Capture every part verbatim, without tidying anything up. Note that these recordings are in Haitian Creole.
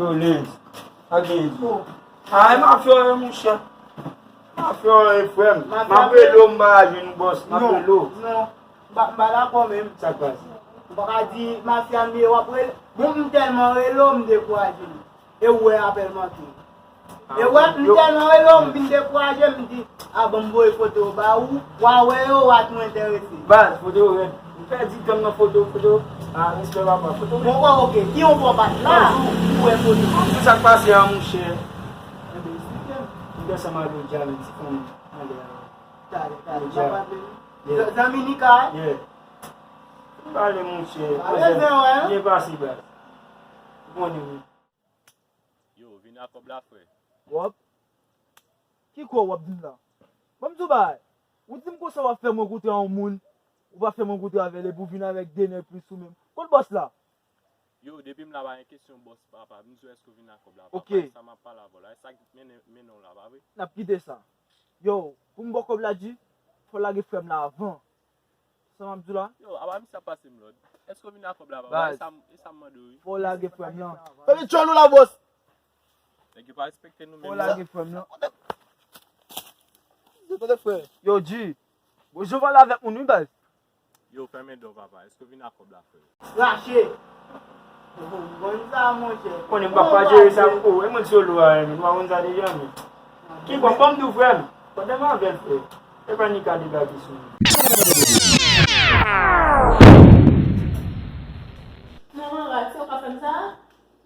Yo, Lens, pa gen di. A, e mafya yo, monchè. Mafya yo, e frè m. M ap rele w, m pa jwenn ou, bòs. M ap rele w. Non, non. M pa, m pa dakò menm. Sa k pase? Ou pa ka di mafya m ye, w ap rele. Bon, m tèlman rele w, m dekouraje. E ou wè apèl manke. E wè, m tèlman rele w, m vin dekouraje, m di, a bon, m voye foto yo ba ou, w a wè yo, w a tou enterese. Baz, foto yo rèd. M pèdi tan nan foto, foto. A, respè papa, foto rèd. Bon, wè, oke, ki yon bò bat la, ou wè foto. Tout sa k pase a, monchè. Enben, eksplike m. M te ansanm avè Dja, men ti fanm anlè a. Talè, talè, m ap aple li. Yeah. Zanmi Nika, eh? Yeah. M pale, monchè. Pale zen, wè. Byen pase, baz. Ou konnen, wi. Yo, vin a kòb la, frè. Wòp? Ki kò w ap di m la? Ban m di w bagay. Ou di m konsa w ap fè m rankontre a yon moun, ou pa fè m rankontre avè l, epi w vin avèk de nèg plis ou menm. Kot bòs la? Yo, depi m la, pa gen kesyon bòs, papa. M di w èske w vin a kòb la, papa. Ok. E sa m ap pale avè w la. E sa k mennen, mennen w la, pa vre? N ap kite sa. Yo, pou m ba w kòb la, G, fò w lage frè m la avan. Sa m ap di w la? Yo, apa misye ap pase m lòd. Èske w vin a kòb la, papa? Baz. E sa m, e sa m mande w, wi. Fò w lage frè m lan. Tande djòl ou la, bòs. Nèg yo pa respekte nou menm. Fò w lage frè m lan. Tande frè. Yo, G. Bon, jan w pale avèk moun, wi, baz. Yo, fèmen do, papa. Èske w vin a kòb la, frè? Rache. Bon, sa, monchè. Konnen m pa ka jere sa pou ou. E mwen solo a, men. Ou pa konn sa deja, men. Ki bon, ban m di w, frè m. Pandan m avè l, frè. E pa Nika debake sou mwen. Manman rat, se ou k ap fè m sa?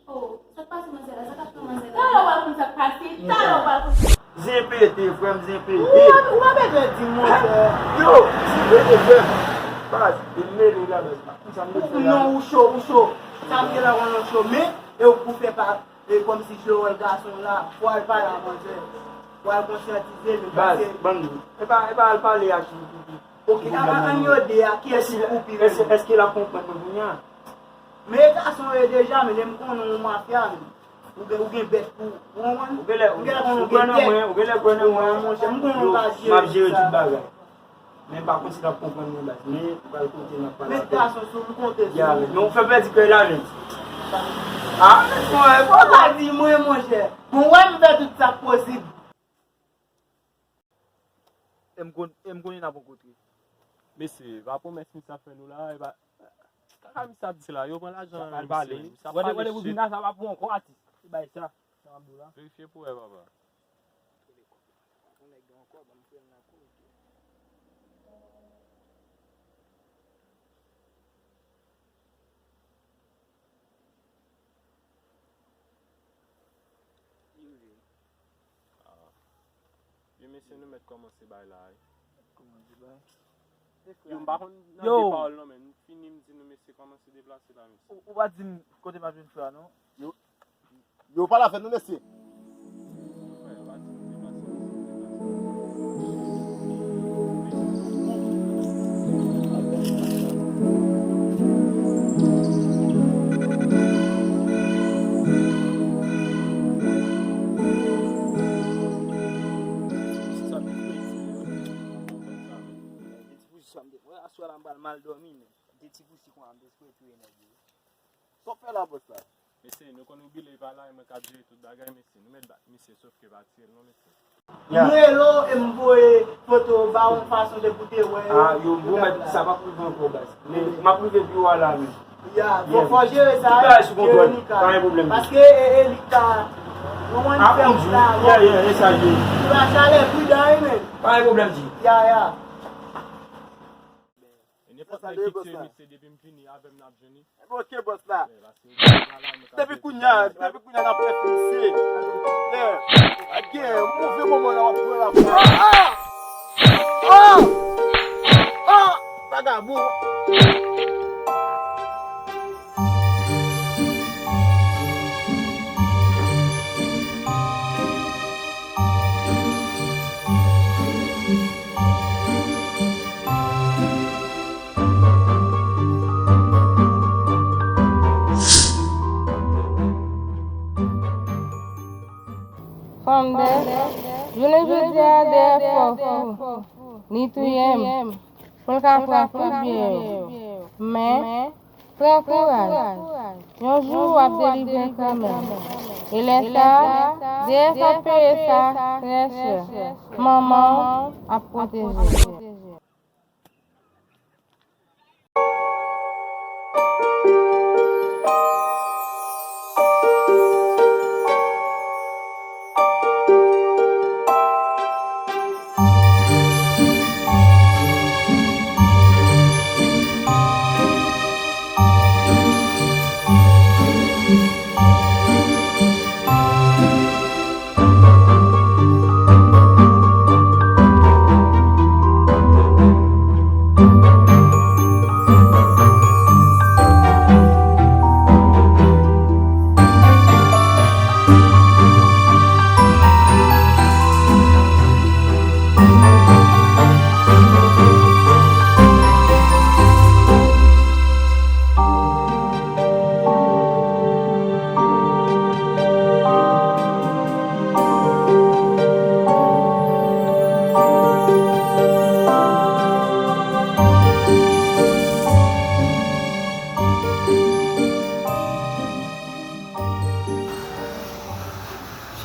Oh, sa k pase manzè la? Sa k ap pran manzè la? Talè w pral konn sa k pase. Talè w pral konn. Zen pete, frè m, zen pete. Ou pa, ou pa bezwen di m, monchè. Yo, zen pete, frè m. Baz, e mele la, baz. Ou, non, ou cho, ou cho. Sa m gen la, ou cho. Men, e ou pou fè pa, e kòmsi je wòl gason la. Fò al pale a manzè. Fò al konsyantize l, men. Baz, pase. Ban m di. E pa, e pa al pale a ki, ki, ki. Ok, an, an, an yo de a, kiyès ki pou pi rele? Èske, èske l ap konprann mwen kounye a? Men gason yo ye deja, men lè m konnen w mafya, men. Ou gen, ou gen bèt pou, ou konprann? Ou genlè, ou genlè konnen ou gen tèt. Ou genlè kwè nan mwen, ou genlè kwè nan mwen. Wi, monchè, m konnen w ka jere sa. M ap jere tout bagay. Men pa konn si l ap konprann mwen, baz. Men ou pral konte, m ap pale avè l. Men gason sou m konte sou ou. Ya, men ou fè pèdi kè l la, men. Ah, men mwen, fò pa di mwen, monchè. Bon, wè m fè tout sa k posib. E m konn, e m konnen n ap rankontre. Mesye, pa pwomès misye ap fè nou la, e pa, kaka misye ap di la, yo pran lajan misye, misye ap pale shit. Wè, wè, ou vin la, sa pa pou ankò, atis. Se bay sa, sa m ap di w la. Verifye pou wè, papa. Li rive. Ah. Yo, mesye, nou mèt kòmanse bay la, wi. Kòmanse bay. Yo, m pa konn nan de pawòl non, men m fini, m di nou, mesye, kòmanse deplase la, mesye. Ou, ou pa di m kote m ap jwenn frè a, non? Yo, yo pale avè nou, mesye. Aswè la m pral mal dòmi, men de ti pousi konsa m te espere touye nèg yo. Sa w fè la, bòs la? Mesye, nou konn oubile pa la, e mwen k ap jere tout bagay, mesye. Nou mèt bat misye, sòf ke pa tiye l non, mesye. Ya. M rele w e m voye foto ba w yon fason de pou te wè yo. Ah, yo, m pwomèt sa p ap rive ankò, baz. Men m ap rive pi wo a la, men. Ya, fò, fò jere sa, wi. Tout bagay sou kontwòl, pa gen pwoblèm. Paske, e, e, li ka, yon moun fè wout la, bon. Ya, ya, e sa ye. Sou lachalè, pridan, wi, men. Pa gen pwoblèm, G. Ya, ya. E nenpòt nèg ki tiye misye depi m vini avè m n ap jwenn li. Enben, oke, bòs la. Depi kounye a, depi kounye a, n ap fè misye. Yeah. Gen move moman la, w ap pran la. Ah! Ah! Ah! Vagabon. Fanm dèyè, jounen jodi a dèyè fò fou, li touye m, pou l ka pran kout byen yo. Men, Pran kouraj. Yon jou w ap delivre kanmenm. E lè sa a, Dyeyès ap peye sa trè chè. Manman w ap pwoteje w.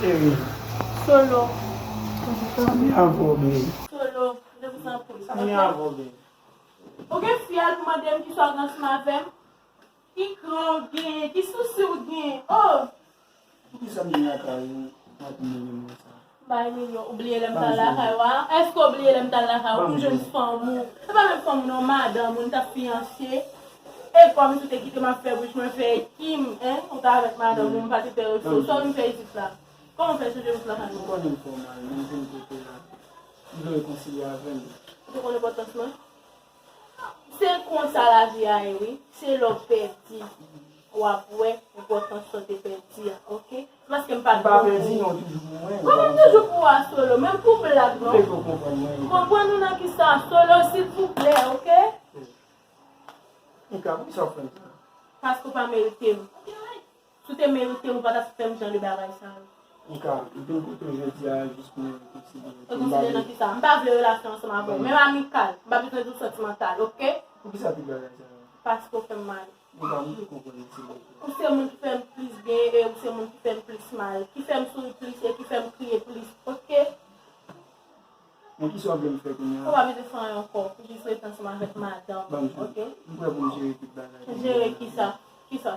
Cheri. Solo. Sa m gen avè w, babe? Solo, de plus en plus. Sa m gen avè w, babe? Ou gen fyèl pou mande m kisa w gen ansanm avè m? Ki kran w gen? Ki sousi w gen? Oh! Poukisa m vin lakay ou, w ap imilye m konsa? M pa imilye w. Ou bliye lè m t al lakay ou a? Èske w bliye lè m t al lakay ou pou m jwenn fanm ou? Se pa menm fanm ou non, madanm ou, nou t ap fiyanse. E kòmsi w te kite m ap fè bouch mwen fè Kim, en? Ou t avèk madanm ou, m pa te fè reso. Sa w vin fè isit la? Kòman w fè chanje bouch lakay mwen? Ou konnen m fè w mal, men m vin kote w la. M vle rekonsilye avè m. Ou te konn enpòtans mwen? Se konsa lavi a ye wi. Se lè w pèdi w ap wè enpòtans sa w te pèdi a, oke? Se paske m pa t bon pou ou. M pa pèdi non, toujou pou mwen. Kòman toujou pou ou a, Solo? Menm pou blag non. M vle ke w konprann mwen. Konprann ou nan kisa, Solo, silvouplè, oke? Mika, poukisa w fè m sa? Paske w pa merite m. Si w te merite m, ou pa t ap fè m jan de bagay sa yo. Mika, m vin kote w jodi a jis pou m rekonsilye. Rekonsilye nan kisa? M pa vle relasyon ansanm avè w. Menm amikal, m pa bezwen di w santimantal, oke? Poukisa tout bagay sa yo? Paske w fè m mal. Mika, m vle konprann, silvouplè. Ou se moun ki fè m plis byen e ou se moun ki fè m plis mal, ki fè m souri plis e ki fè m kriye plis, oke? Men kisa w vle m fè kounye a? Ou pa bezwen fè anyen ankò. Ou jis rete ansanm avèk madanm, oke? M prè pou m jere tout bagay. Jere kisa? Kisa?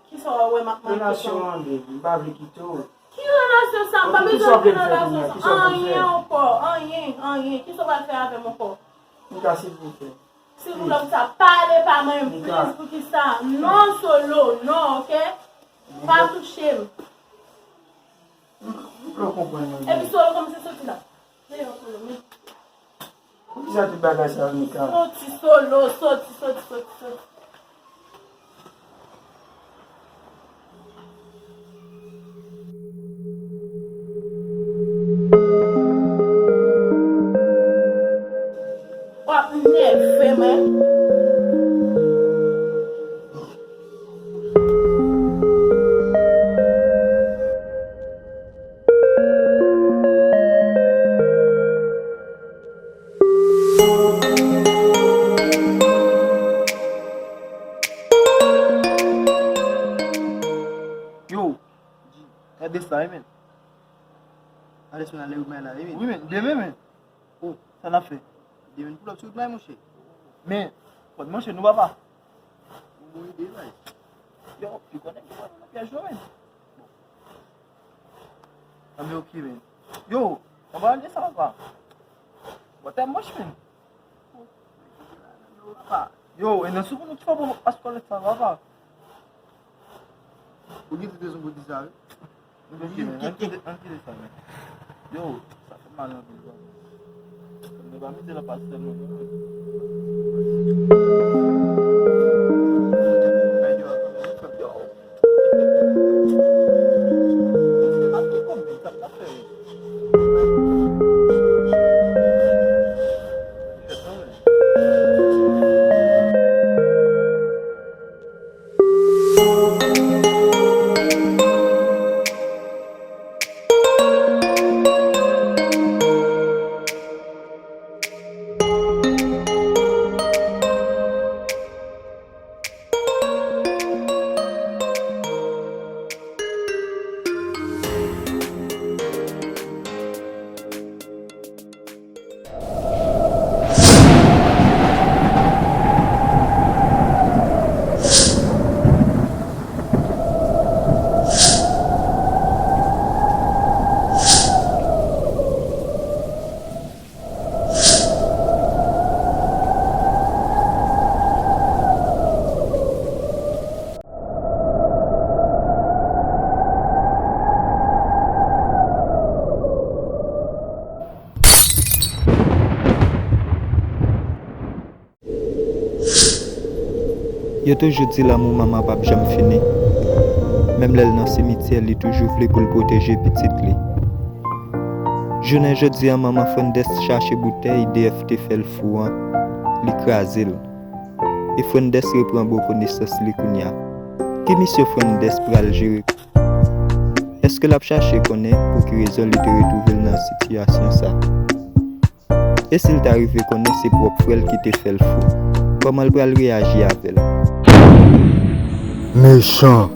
Kisa w wè m ap manke? Relasyon an, baby, m pa vle kite w. Ki relasyon sa? M pa bezwen antre nan relasyon sa. Anyen ankò. Anyen, anyen. Kisa w pral fè avè m ankò? Mika, silvouplè. Silvouplè, pou sa, pale pa mwen, please, poukisa? Non, Solo, non, oke? Pa touche m. M vle w konprann mwen byen. Epi Solo kòmanse soti la. Deyò, Solo, men. Poukisa tout bagay sa yo, Mika? Soti, Solo, soti, soti, soti, soti. W ap nève m, wi. Yo, gade sa, wi, men. Gade sa nan lè rimay la, wi, men. Wi, men, demen, men. Oh, sa n ap fè? Demen pou lòt sou rimay, monchè. Men, fò n manje nou, papa. Bon ide, baz. Yo, ou konnen ki pral nan pyèj yo, men. Bon. Anben, oke, men. Yo, anba de sa, papa. Bòtè mòch, men. Yo, e nan sou pou nou ki fè bon askòlèt sa, papa. Ou gen tout rezon pou di sa, wi. Ann kite, ann kite sa, men. Yo, sa fè mal anpil, bro. Mwen pa mete la pastè mwen, non. Yo. Yo. Yo toujou di lanmou manman p ap janm fini. Menm lè l nan simityè, li toujou vle pou l pwoteje pitit li. Jounen jodi a, manman Ferndes chache boutèy D F te fè l fou an, li kraze l. E Ferndes repran bon konesans li kounye a. Ki misyon Ferndes pral jere? Èske l ap chache konnen pou ki rezon li te retwouve l nan sitiyasyon sa? E si l ta rive konnen se pwòp frè l ki te fè l fou, kòman l pral reyaji avè l? Mechan,